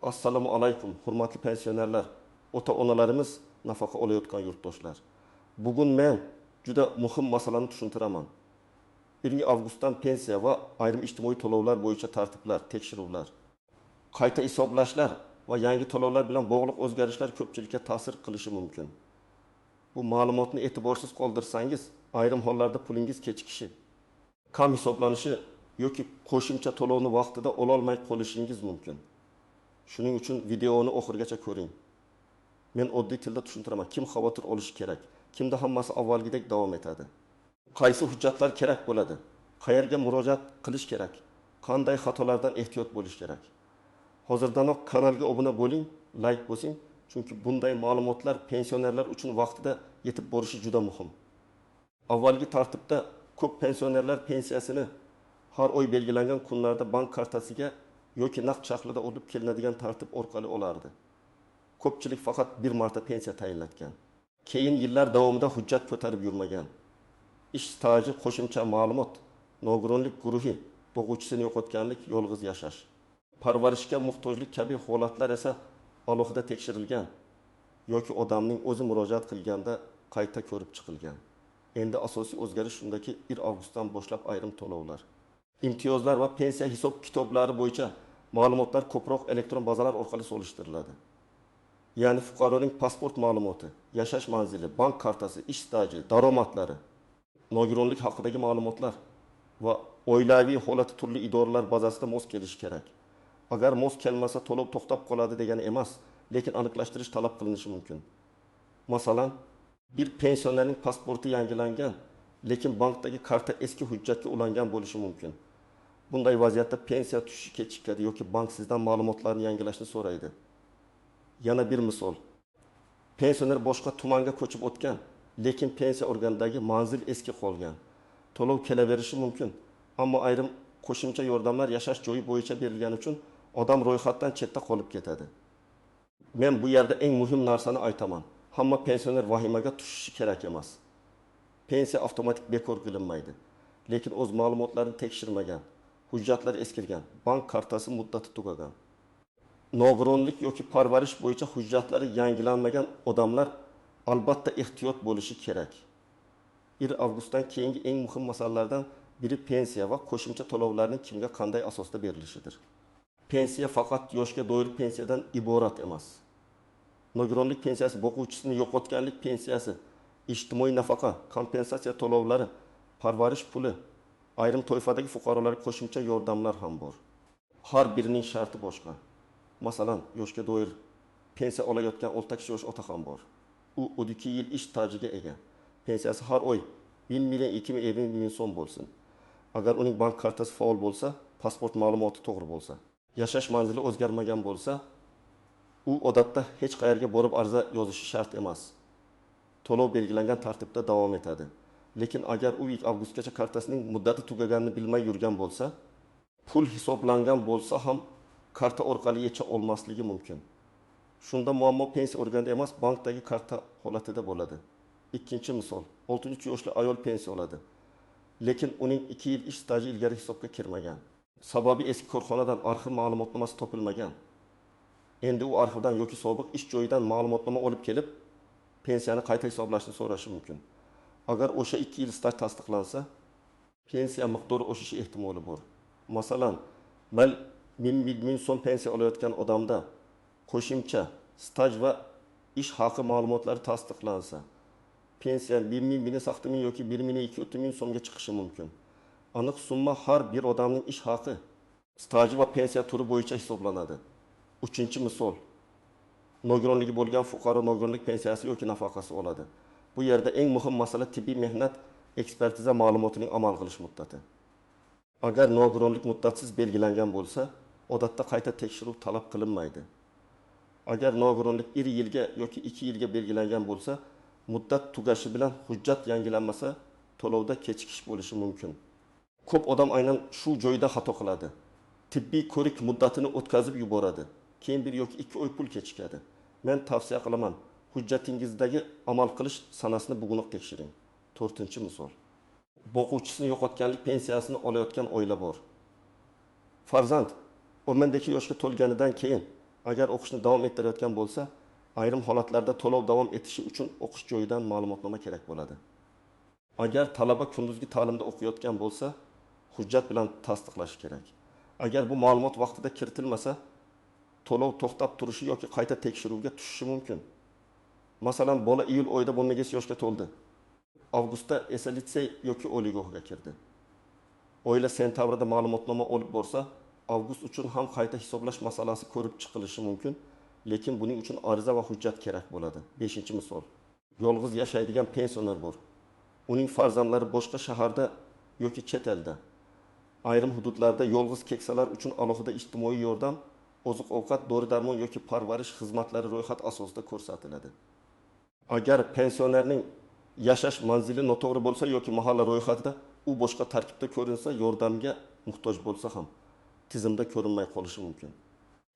Assalomu alaykum, hurmatli pensionerlar, ota-onalarimiz, nafaqa olayotgan yurtdoshlar. Bugun men juda muhim masalani tushuntiraman. 1 avgustdan pensiya va ayrim ijtimoiy to'lovlar bo'yicha tartiblar, tekshiruvlar, qayta hisoblashlar va yangi to'lovlar bilan bog'liq o'zgarishlar ko'pchilikka ta'sir qilishi mumkin. Bu ma'lumotni e'tiborsiz qoldirsangiz, ayrim hollarda pulingiz kechikishi, kam hisoblanishi yoki qo'shimcha to'lovni vaqtida ololmay qolishingiz mumkin. Shuning uchun videoni oxirigacha ko'ring. Men oddiy tilda tushuntiraman, kim xavotir olishi kerak, kimda hammasi avvalgidek davom etadi. Qaysi hujjatlar kerak bo'ladi, qayerga murojaat qilish kerak, qanday xatolardan ehtiyot bo'lish kerak. Hozirdanoq kanalga obuna bo'ling, layk bosing, chunki bunday ma'lumotlar pensionerlar uchun vaqtida yetib borishi juda muhim. Avvalgi tartibda ko'p pensionerlar pensiyasini har oy belgilangan kunlarda bank kartasiga yoki naqd shaklida olib kelinadigan tartib orqali olardi. Ko'pchilik faqat bir marta pensiya tayinlatgan. Keyin yillar davomida hujjat ko'tarib yurmagan. Ish staji, qo'shimcha ma'lumot, nogironlik guruhi, bo'g'uvchisini yo'qotganlik, yolg'iz yashash, parvarishga muhtojlik kabi holatlar esa alohida tekshirilgan yoki odamning o'zi murojaat qilganda qayta ko'rib chiqilgan. Endi asosiy o'zgarish shundaki, 1 avgustdan boshlab ayrim to'lovlar, imtiyozlar va pensiya hisob kitoblari bo'yicha ma'lumotlar ko'proq elektron bazalar orqali solishtiriladi. Ya'ni fuqaroning pasport ma'lumoti, yashash manzili, bank kartasi, ish staji, daromadlari, nogironlik haqidagi ma'lumotlar va oilaviy holati turli idoralar bazasida mos kelishi kerak. Agar mos kelmasa, to'lov to'xtab qoladi degani emas, lekin aniqlashtirish talab qilinishi mumkin. Masalan, bir pensionerning pasporti yangilangan, lekin bankdagi karta eski hujjatga ulangan bo'lishi mumkin. Bunday vaziyatda pensiya tushishi kechikadi yoki bank sizdan ma'lumotlarni yangilashni so'raydi. Yana bir misol. Pensioner boshqa tumanga ko'chib o'tgan, lekin pensiya organidagi manzil eski qolgan. To'lov kelaverishi mumkin, ammo ayrim qo'shimcha yordamlar yashash joyi bo'yicha berilgani uchun odam ro'yxatdan chetda qolib ketadi. Men bu yerda eng muhim narsani aytaman. Hamma pensioner vahimaga tushishi kerak emas. Pensiya avtomatik bekor qilinmaydi. Lekin o'z ma'lumotlarini tekshirmagan, hujjatlar eskirgan, bank kartasi muddati tugagan, nogironlik yoki parvarish bo'yicha hujjatlari yangilanmagan odamlar albatta ehtiyot bo'lishi kerak. 1 avgustdan keyingi eng muhim masalalardan biri pensiya va qo'shimcha to'lovlarning kimga qanday asosda berilishidir. Pensiya faqat yoshga doir pensiyadan iborat emas. Nogironlik pensiyasi, boquvchisini yo'qotganlik pensiyasi, ijtimoiy nafaqa, kompensatsiya to'lovlari, parvarish puli, ayrim toifadagi fuqarolarga qo'shimcha yordamlar ham bor. Har birining sharti boshqa. Masalan, yoshga doir pensiya olayotgan 18 yosh ota ham bor. U 12 yil ish stajiga ega. Pensiyasi har oy 1 million, 2 ming, 50 ming so'm bo'lsin. Agar uning bank kartasi faol bo'lsa, pasport ma'lumoti to'g'ri bo'lsa, yashash manzili o'zgarmagan bo'lsa, u odatda hech qayerga borib ariza yozishi shart emas. To'lov belgilangan tartibda davom etadi. Lekin agar u 2 avgustgacha kartasining muddati tugaganini bilmay yurgan bo'lsa, pul hisoblangan bo'lsa ham karta orqali yecha olmasligi mumkin. Shunda muammo pensiya organida emas, bankdagi karta holatida bo'ladi. Ikkinchi misol: 63 yoshli ayol pensiya oladi, lekin uning 2 yil ish staji ilgari hisobga kirmagan. Sababi eski korxonadan arxiv ma'lumotnomasi topilmagan. Endi u arxivdan yoki sobiq ish joyidan ma'lumotnoma olib kelib, pensiyani qayta hisoblashni so'rashi mumkin. Agar o'sha 2 yil staj tasdiqlansa, pensiya miqdori oshishi ehtimoli bor. Masalan, ming ming so'm pensiya olayotgan odamda qo'shimcha staj va ish haqi ma'lumotlari tasdiqlansa, pensiya 1 ming, 1 sakkiz ming yoki 1 ming 2 ming so'mga chiqishi mumkin. Aniq summa har bir odamning ish haqi, staji va pensiya turi bo'yicha hisoblanadi. Uchinchi misol: nogironligi bo'lgan fuqaro nogironlik pensiyasi yoki nafaqasi oladi. Bu yerda eng muhim masala tibbiy mehnat ekspertiza ma'lumotining amal qilish muddati. Agar nogironlik muddatsiz belgilangan bo'lsa, odatda qayta tekshiruv talab qilinmaydi. Agar nogironlik 1 yilga yoki 2 yilga belgilangan bo'lsa, muddat tugashi bilan hujjat yangilanmasa, to'lovda kechikish bo'lishi mumkin. Ko'p odam aynan shu joyda xato qiladi. Tibbiy ko'rik muddatini o'tkazib yuboradi, keyin 1 yoki 2 oy pul kechikadi. Men tavsiya qilaman, hujjatingizdagi amal qilish sanasini bugunoq tekshiring. To'rtinchi misol: boquvchisini yo'qotganlik pensiyasini olayotgan oila bor. Farzand 12 yoshga to'lganidan keyin Agar o'qishni davom ettirayotgan bo'lsa, ayrim holatlarda to'lov davom etishi uchun o'qish joyidan ma'lumotnoma kerak bo'ladi. Agar talaba kunduzgi ta'limda o'qiyotgan bo'lsa, hujjat bilan tasdiqlashi kerak. Agar bu ma'lumot vaqtida kiritilmasa, to'lov to'xtab turishi yoki qayta tekshiruvga tushishi mumkin. Masalan, bola iyul oyida 18 yoshga to'ldi. Avgustda esa litsey yoki oliygohga kirdi. Oila sentyabrda ma'lumotnoma olib borsa, avgust uchun ham qayta hisoblash masalasi ko'rib chiqilishi mumkin, lekin buning uchun ariza va hujjat kerak bo'ladi. 5-misol. Yolg'iz yashaydigan pensioner bor. Uning farzandlari boshqa shaharda yoki chet elda. Ayrim hududlarda yolg'iz keksalar uchun alohida ijtimoiy yordam, oziq-ovqat, dori-darmon yoki parvarish xizmatlari ro'yxat asosida ko'rsatiladi. Agar pensionerning yashash manzili noto'g'ri bo'lsa yoki mahalla ro'yxatida u boshqa tarkibda ko'rinsa, yordamga muhtoj bo'lsa ham tizimda ko'rinmay qolishi mumkin.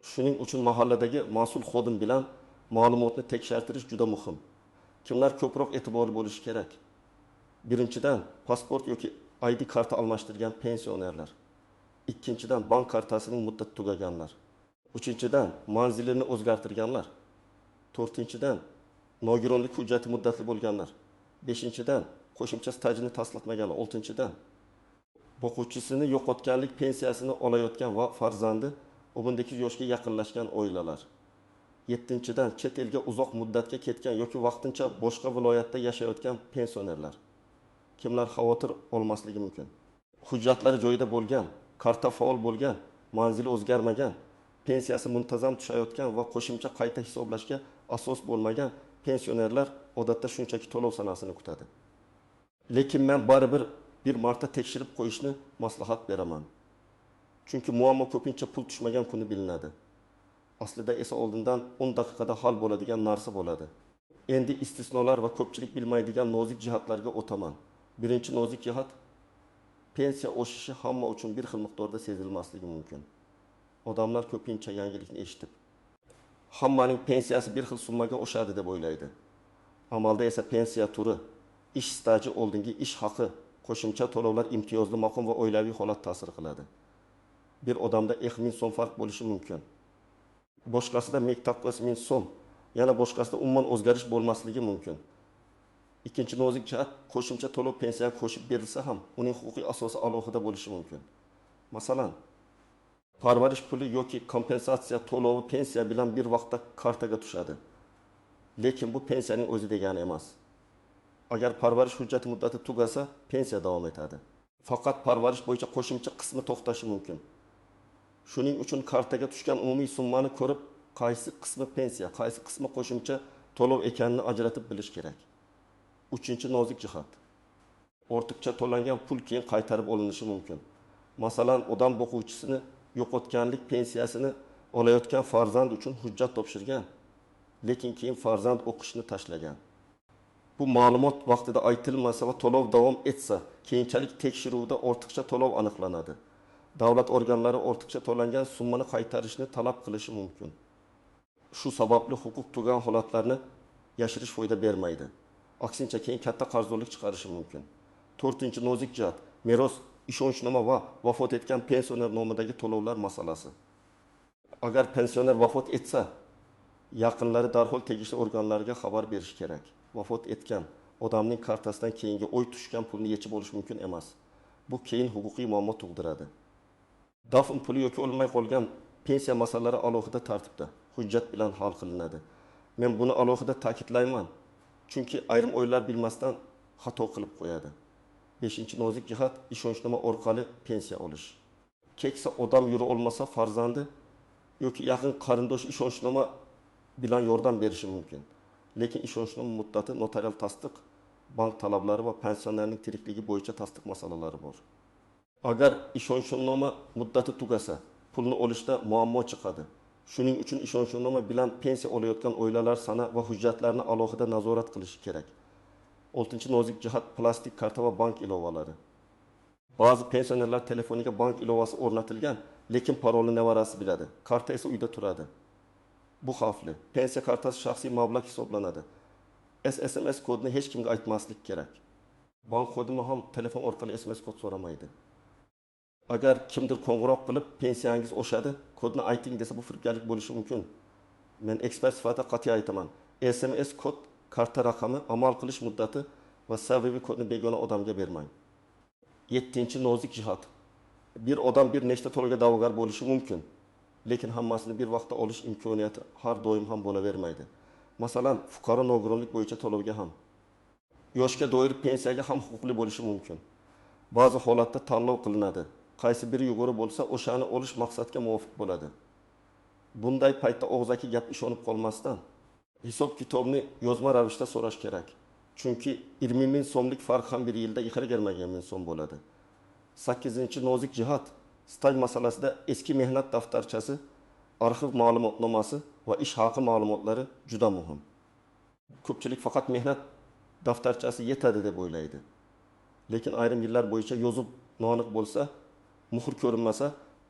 Shuning uchun mahalladagi mas'ul xodim bilan ma'lumotni tekshirtirish juda muhim. Kimlar ko'proq e'tiborli bo'lishi kerak? Birinchidan, pasport yoki ID karta almashtirgan pensionerlar. Ikkinchidan, bank kartasining muddati tugaganlar. Uchinchidan, manzilini o'zgartirganlar. To'rtinchidan, nogironlik hujjati muddatli bo'lganlar. Beshinchidan, qo'shimcha stajini tasdiqlamaganlar. Oltinchidan, boquvchisini yo'qotganlik pensiyasini olayotgan va farzandi 18 yoshga yaqinlashgan oilalar. Yettinchidan, chet elga uzoq muddatga ketgan yoki vaqtincha boshqa viloyatda yashayotgan pensionerlar. Kimlar xavotir olmasligi mumkin? Hujjatlari joyida bo'lgan, karta faol bo'lgan, manzili o'zgarmagan, pensiyasi muntazam tushayotgan va qo'shimcha qayta hisoblashga asos bo'lmagan pensionerlar odatda shunchaki to'lov sanasini kutadi. Lekin men baribir bir marta tekshirib qo'yishni maslahat beraman. Chunki muammo ko'pincha pul tushmagan kuni bilinadi. Aslida esa oldindan 10 daqiqada hal bo'ladigan narsa bo'ladi. Endi istisnolar va ko'pchilik bilmaydigan nozik jihatlarga o'taman. Birinchi nozik jihat, pensiya oshishi hamma uchun bir xil miqdorda sezilmasligi mumkin. Odamlar ko'pincha yangilikni eshitib, hammaning pensiyasi bir xil summaga oshadi deb o'ylaydi. Amalda esa pensiya turi, ish staji, oldingi ish haqi, qo'shimcha to'lovlar, imtiyozli maqom va oilaviy holat ta'sir qiladi. Bir odamda 2000 so'm farq bo'lishi mumkin. Boshqasida 1900 so'm, yana boshqasida umuman o'zgarish bo'lmasligi mumkin. Ikkinchi nozik jihat, qo'shimcha to'lov pensiyaga qo'shib berilsa ham uning huquqiy asosi alohida bo'lishi mumkin. Masalan, parvarish puli yoki kompensatsiya to'lovi pensiya bilan bir vaqtda kartaga tushadi. Lekin bu pensiyaning o'zi degani emas. Agar parvarish hujjati muddati tugasa, pensiya davom etadi. Faqat parvarish bo'yicha qo'shimcha qismi to'xtashi mumkin. Shuning uchun kartaga tushgan umumiy summani ko'rib, qaysi qismi pensiya, qaysi qismi qo'shimcha to'lov ekanini ajratib bilish kerak. Uchinchi nozik jihat. Ortiqcha to'langan pul keyin qaytarib olinishi mumkin. Masalan, odam boquvchisini yo'qotganlik pensiyasini olayotgan farzand uchun hujjat topshirgan, lekin keyin farzand o'qishni tashlagan. Bu ma'lumot vaqtida aytilmasa va to'lov davom etsa, keyinchalik tekshiruvda ortiqcha to'lov aniqlanadi. Davlat organlari ortiqcha to'langan summani qaytarishni talab qilishi mumkin. Shu sababli huquq tugan holatlarni yashirish foyda bermaydi. Aksincha keyin katta qarzdorlik chiqarishi mumkin. To'rtinchi nozik jihat, meros, ishonchnoma va vafot etgan pensioner nomidagi to'lovlar masalasi. Agar pensioner vafot etsa, yaqinlari darhol tegishli organlarga xabar berish kerak. Vafot etgan odamning kartasidan keyingi oy tushgan pulni yechib olish mumkin emas. Bu keyin huquqiy muammo tug'diradi. Dafn puli yoki o'lmay qolgan pensiya masalalari alohida tartibda, hujjat bilan hal qilinadi. Men buni alohida ta'kidlayman, chunki ayrim oilalar bilmasdan xato qilib qo'yadi. 5-nozik jihat, ishonchnoma orqali pensiya olish. Keksa odam yura olmasa farzandi yoki yaqin qarindosh ishonchnoma bilan yordam berishi mumkin. Lekin ishonchnoma muddati, notarial tasdiq, bank talablari va pensionerning tirikligi bo'yicha tasdiq masalalari bor. Agar ishonchnoma muddati tugasa, pulni olishda muammo chiqadi. Shuning uchun ishonchnoma bilan pensiya olayotgan oilalar sana va hujjatlarni alohida nazorat qilishi kerak. 6-nozik jihat, plastik karta va bank ilovalari. Ba'zi pensionerlar telefoniga bank ilovasi o'rnatilgan, lekin parolni nevarasi biladi. Karta esa uyda turadi. Bu xavfli. Pensiya kartasi shaxsiy mablag' hisoblanadi. SMS kodini hech kimga aytmaslik kerak. Bank xodimi ham telefon orqali SMS kod so'ramaydi. Agar kimdir qo'ng'iroq qilib pensiyangiz oshadi, kodni ayting desa, bu firibgarlik bo'lishi mumkin. Men ekspert sifatida qat'iy aytaman: SMS kod, karta raqami, amal qilish muddati va CVV kodni begona odamga bermang. Yettinchi nozik jihat: bir odam bir nechta to'lovga da'vogar bo'lishi mumkin, lekin hammasini bir vaqtda olish imkoniyati har doim ham bo'lavermaydi. Masalan, fuqaro nogironlik bo'yicha to'lovga ham, yoshga doir pensiyaga ham huquqli bo'lishi mumkin. Ba'zi holatda tanlov qilinadi. Qaysi biri yuqori bo'lsa, o'shani olish maqsadga muvofiq bo'ladi. Bunday paytda og'zaki gap ishonib qolmasdan, hisob kitobni yozma ravishda so'rash kerak. Chunki 20 ming so'mlik farq ham bir yilda 20 ming so'm bo'ladi. Sakkizinchi nozik jihat: staj masalasida eski mehnat daftarchasi, arxiv ma'lumotnomasi va ish haqi ma'lumotlari juda muhim. Ko'pchilik faqat mehnat daftarchasi yetadi deb o'ylaydi. Lekin ayrim yillar bo'yicha yozuv noaniq bo'lsa, muhr ko'rinmasa,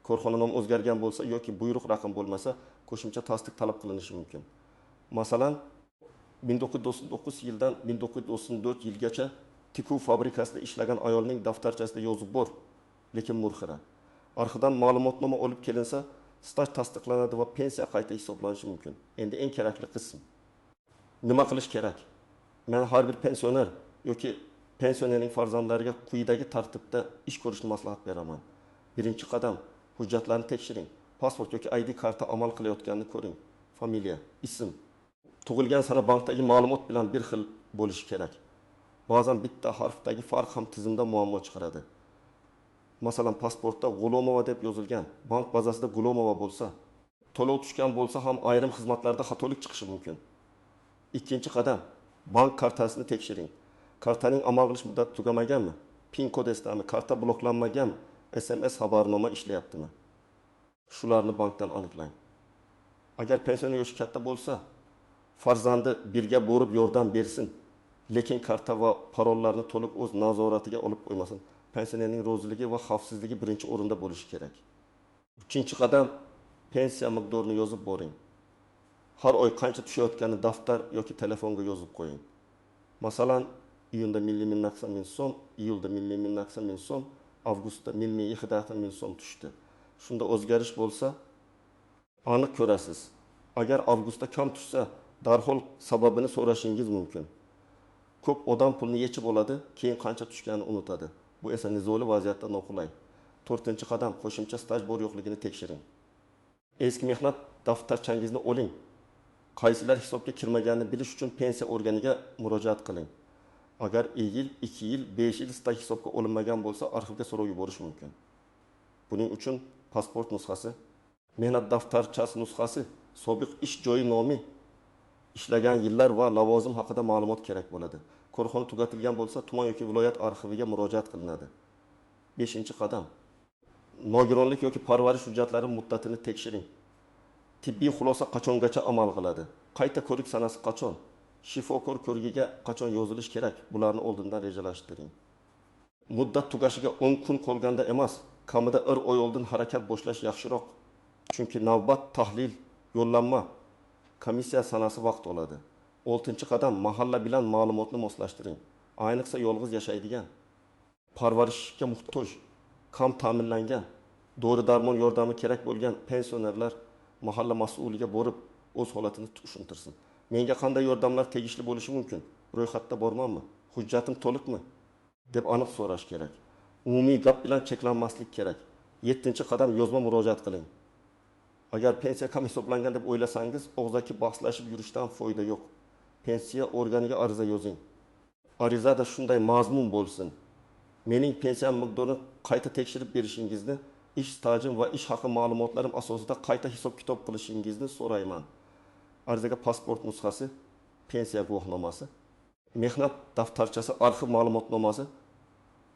korxona nomi o'zgargan bo'lsa yoki buyruq raqam bo'lmasa, qo'shimcha tasdiq talab qilinishi mumkin. Masalan, 1999 yildan 1994 yilgacha tikuv fabrikasida ishlagan ayolning daftarchasida yozuv bor, lekin muhr xira. Arxivdan ma'lumotnoma olib kelinsa, staj tasdiqlanadi va pensiya qayta hisoblanishi mumkin. Endi eng kerakli qism. Nima qilish kerak? Men har bir pensioner yoki pensionerning farzandlariga quyidagi tartibda ish ko'rishni maslahat beraman. Birinchi qadam: hujjatlarni tekshiring. Pasport yoki ID karta amal qilayotganini ko'ring. Familiya, ism, tug'ilgan sana bankdagi ma'lumot bilan bir xil bo'lishi kerak. Ba'zan bitta harfdagi farq ham tizimda muammo chiqaradi. Masalan, pasportda G'ulomova deb yozilgan, bank bazasida Gulomova bo'lsa, to'lov tushgan bo'lsa ham ayrim xizmatlarda xatolik chiqishi mumkin. Ikkinchi qadam: bank kartasini tekshiring. Kartaning amal qilish muddati tugamaganmi? PIN kod esdami? Karta bloklanmaganmi? SMS xabarnoma ishlayaptimi? Shularni bankdan aniqlang. Agar pensioner yoshi katta bo'lsa, farzandi birga borib yordam bersin, lekin karta va parollarni to'liq o'z nazoratiga olib qo'ymasin. Pensionerning roziligi va xavfsizligi birinchi o'rinda bo'lishi kerak. Uchinchi qadam: pensiya miqdorini yozib boring. Har oy qancha tushayotganini daftar yoki telefonga yozib qo'ying. Masalan, iyunda 1000 ming so'm, iyulda 1000 ming so'm, avgustda 1000 ming so'm tushdi. Shunda o'zgarish bo'lsa, aniq ko'rasiz. Agar avgustda kam tushsa, darhol sababini so'rashingiz mumkin. Ko'p odam pulni yechib oladi, keyin qancha tushganini unutadi. Bu esa nizoli vaziyatda noqulay. To'rtinchi qadam: qo'shimcha staj bor yo'qligini tekshiring. Eski mehnat daftarchangizni oling. Qaysilar hisobga kirmaganini bilish uchun pensiya organiga murojaat qiling. Agar 1 yil, 2 yil, 5 yil staj hisobga olinmagan bo'lsa, arxivga so'rov yuborish mumkin. Buning uchun pasport nusxasi, mehnat daftarchasi nusxasi, sobiq ish joyi nomi, ishlagan yillar va lavozim haqida ma'lumot kerak bo'ladi. Korxona tugatilgan bo'lsa, tuman yoki viloyat arxiviga murojaat qilinadi. Beshinchi qadam: nogironlik yoki parvarish hujjatlari muddatini tekshiring. Tibbiy xulosa qachongacha amal qiladi? Qayta ko'rik sanasi qachon? Shifokor ko'rigiga qachon yozilish kerak? Bularni oldindan rejalashtiring. Muddat tugashiga 10 kun qolganda emas, kamida 1 oy oldin harakat boshlash yaxshiroq. Chunki navbat, tahlil, yo'llanma, komissiya sanasi vaqt oladi. Oltinchi qadam: mahalla bilan ma'lumotni moslashtiring. Ayniqsa yolg'iz yashaydigan, parvarishga muhtoj, kam ta'minlangan, dori darmon yordami kerak bo'lgan pensionerlar mahalla mas'uliga borib o'z holatini tushuntirsin. Menga qanday yordamlar tegishli bo'lishi mumkin? Ro'yxatda bormanmi? Hujjatim to'liqmi? Deb aniq so'rash kerak. Umumiy gap bilan cheklanmaslik kerak. Yettinchi qadam: yozma murojaat qiling. Agar pensiya kam hisoblangan deb o'ylasangiz, og'zaki bahslashib yurishdan foyda yo'q. Pensiya organiga ariza yozing. Arizada shunday mazmun bo'lsin: mening pensiyam miqdorini qayta tekshirib berishingizni, ish stajim va ish haqi ma'lumotlarim asosida qayta hisob-kitob qilishingizni so'rayman. Arizaga pasport nusxasi, pensiya guvohnomasi, mehnat daftarchasi, arxiv ma'lumotnomasi,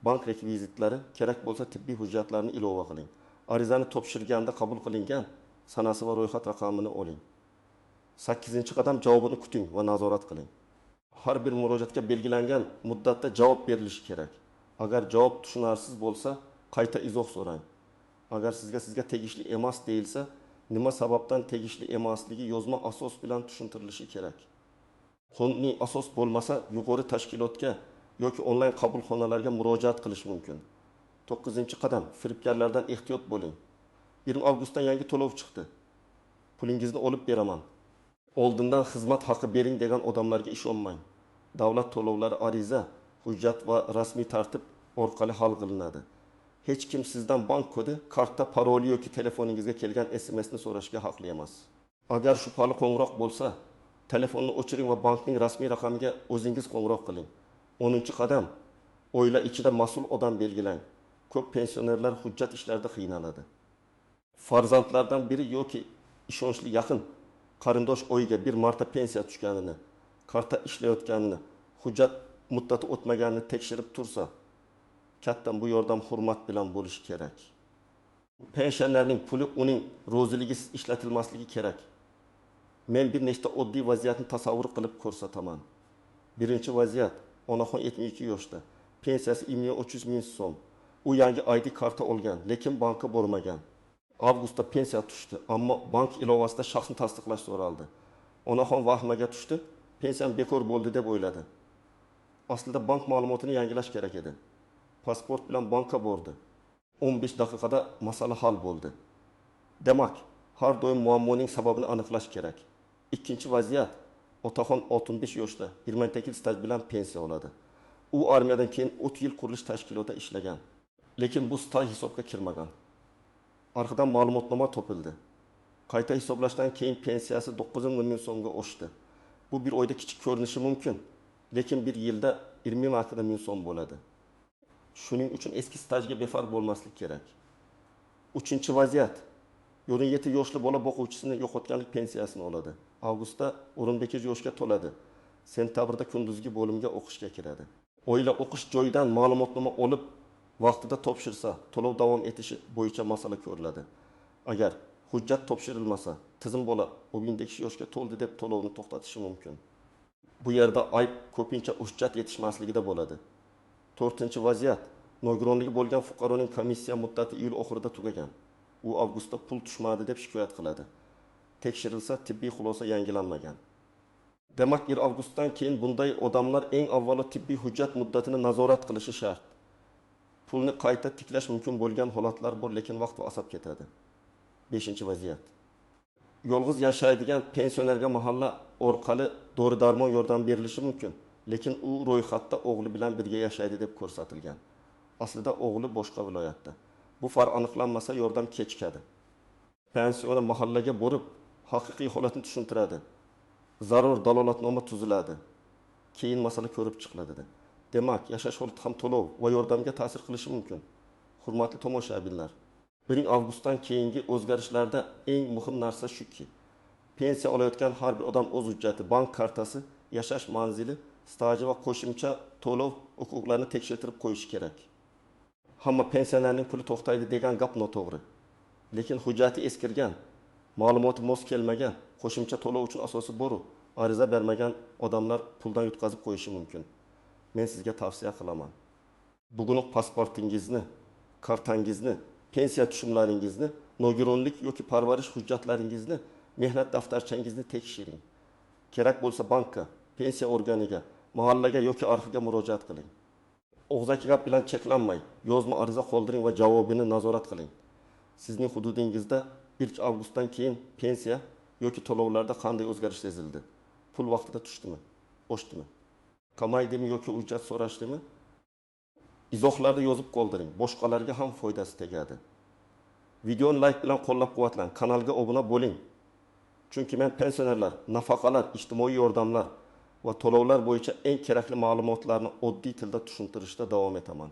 bank rekvizitlari, kerak bo'lsa tibbiy hujjatlarni ilova qiling. Arizani topshirganda qabul qilingan sanasi va ro'yxat raqamini oling. Sakkizinchi qadam: javobini kuting va nazorat qiling. Har bir murojaatga belgilangan muddatda javob berilishi kerak. Agar javob tushunarsiz bo'lsa, qayta izoh so'rang. Agar sizga tegishli emas deyilsa, nima sababdan tegishli emasligi yozma asos bilan tushuntirilishi kerak. Qonuniy asos bo'lmasa, yuqori tashkilotga yoki onlayn qabulxonalarga murojaat qilish mumkin. To'qqizinchi qadam: firibgarlardan ehtiyot bo'ling. 20 avgustdan yangi to'lov chiqdi. Pulingizni olib beraman. Oldindan xizmat haqi bering degan odamlarga ishonmang. Davlat to'lovlari ariza, hujjat va rasmiy tartib orqali hal qilinadi. Hech kim sizdan bank kodi, karta paroli yoki telefoningizga kelgan SMSni so'rashga haqli emas. Agar shubhali qo'ng'iroq bo'lsa, telefonni o'chiring va bankning rasmiy raqamiga o'zingiz qo'ng'iroq qiling. O'ninchi qadam: oila ichida mas'ul odam belgilang. Ko'p pensionerlar hujjat ishlarida qiynaladi. Farzandlardan biri yoki ishonchli yaqin qarindosh oyiga bir marta pensiya tushganini, karta ishlayotganini, hujjat muddati o'tmaganini tekshirib tursa, katta bu yordam hurmat bilan bo'lishi kerak. Pensionerning puli uning roziligisiz ishlatilmasligi kerak. Men bir nechta oddiy vaziyatni tasavvur qilib ko'rsataman. Birinchi vaziyat: onaxon 72 yoshda, pensiyasi 1 300 000 so'm. U yangi ID karta olgan, lekin bankka bormagan. Avgustda pensiya tushdi, ammo bank ilovasida shaxsni tasdiqlash so'raldi. Onaxon vahimaga tushdi, pensiyam bekor bo'ldi deb o'yladi. Aslida bank ma'lumotini yangilash kerak edi. Pasport bilan bankka bordi. 15 daqiqada masala hal bo'ldi. Demak, har doim muammoning sababini aniqlash kerak. Ikkinchi vaziyat: otaxon 65 yoshda, 22 yil staj bilan pensiya oladi. U armiyadan keyin 30 yil qurilish tashkilotida ishlagan, lekin bu staj hisobga kirmagan. Arxivdan ma'lumotnoma topildi. Qayta hisoblashdan keyin pensiyasi 9,5 ming so'mga oshdi. Bu bir oyda kichik ko'rinishi mumkin, lekin bir yilda 20,5 ming so'm bo'ladi. Shuning uchun eski stajga befarq bo'lmaslik kerak. Uchinchi vaziyat: 27 yoshli bola boquvchisini yo'qotganlik pensiyasini oladi. Avgustda 18 yoshga to'ladi. Sentabrda kunduzgi bo'limga o'qishga kiradi. Oila o'qish joyidan ma'lumotnoma olib, vaqtida topshirsa, to'lov davom etishi bo'yicha masala ko'riladi. Agar hujjat topshirilmasa, tizim bola 18 yoshga to'ldi deb to'lovni to'xtatishi mumkin. Bu yerda ayb ko'pincha hujjat yetishmasligida bo'ladi. To'rtinchi vaziyat: nogironligi bo'lgan fuqaroning komissiya muddati iyul oxirida tugagan. U avgustda pul tushmadi deb shikoyat qiladi. Tekshirilsa, tibbiy xulosa yangilanmagan. Demak, 1 avgustdan keyin bunday odamlar eng avvalo tibbiy hujjat muddatini nazorat qilishi shart. Pulni qayta tiklash mumkin bo'lgan holatlar bor, lekin vaqt va asab ketadi. Beshinchi vaziyat: yolg'iz yashaydigan pensionerga mahalla orqali dori darmon yordam berilishi mumkin, lekin u ro'yxatda o'g'li bilan birga yashaydi deb ko'rsatilgan. Aslida o'g'li boshqa viloyatda. Bu farq aniqlanmasa, yordam kechikadi. Pensioner mahallaga borib, haqiqiy holatni tushuntiradi. Zarur dalolatnoma tuziladi. Keyin masala ko'rib chiqiladi. Demak, yashash holati ham to'lov va yordamga ta'sir qilishi mumkin. Hurmatli tomoshabinlar, 1 avgustdan keyingi o'zgarishlarda eng muhim narsa shuki, pensiya olayotgan har bir odam o'z hujjati, bank kartasi, yashash manzili, staji va qo'shimcha to'lov huquqlarini tekshirtirib qo'yishi kerak. Hamma pensionerning puli to'xtaydi degan gap noto'g'ri. Lekin hujjati eskirgan, ma'lumoti mos kelmagan, qo'shimcha to'lov uchun asosi boru ariza bermagan odamlar puldan yutqazib qo'yishi mumkin. Men sizga tavsiya qilaman: bugunoq pasportingizni, kartangizni, pensiya tushumlaringizni, nogironlik yoki parvarish hujjatlaringizni, mehnat daftarchangizni tekshiring. Kerak bo'lsa, bankka, pensiya organiga, mahallaga yoki arxivga murojaat qiling. Og'zaki gap bilan cheklanmay, yozma ariza qoldiring va javobini nazorat qiling. Sizning hududingizda 1 avgustdan keyin pensiya yoki to'lovlarda qanday o'zgarish sezildi? Pul vaqtida tushdimi, oshdimi, kamaydimi yoki hujjat so'rashdimi? Izohlarda yozib qoldiring, boshqalarga ham foydasi tegadi. Videoni layk bilan qo'llab quvvatlang, kanalga obuna bo'ling, chunki men pensionerlar, nafaqalar, ijtimoiy yordamlar va to'lovlar bo'yicha eng kerakli ma'lumotlarni oddiy tilda tushuntirishda davom etaman.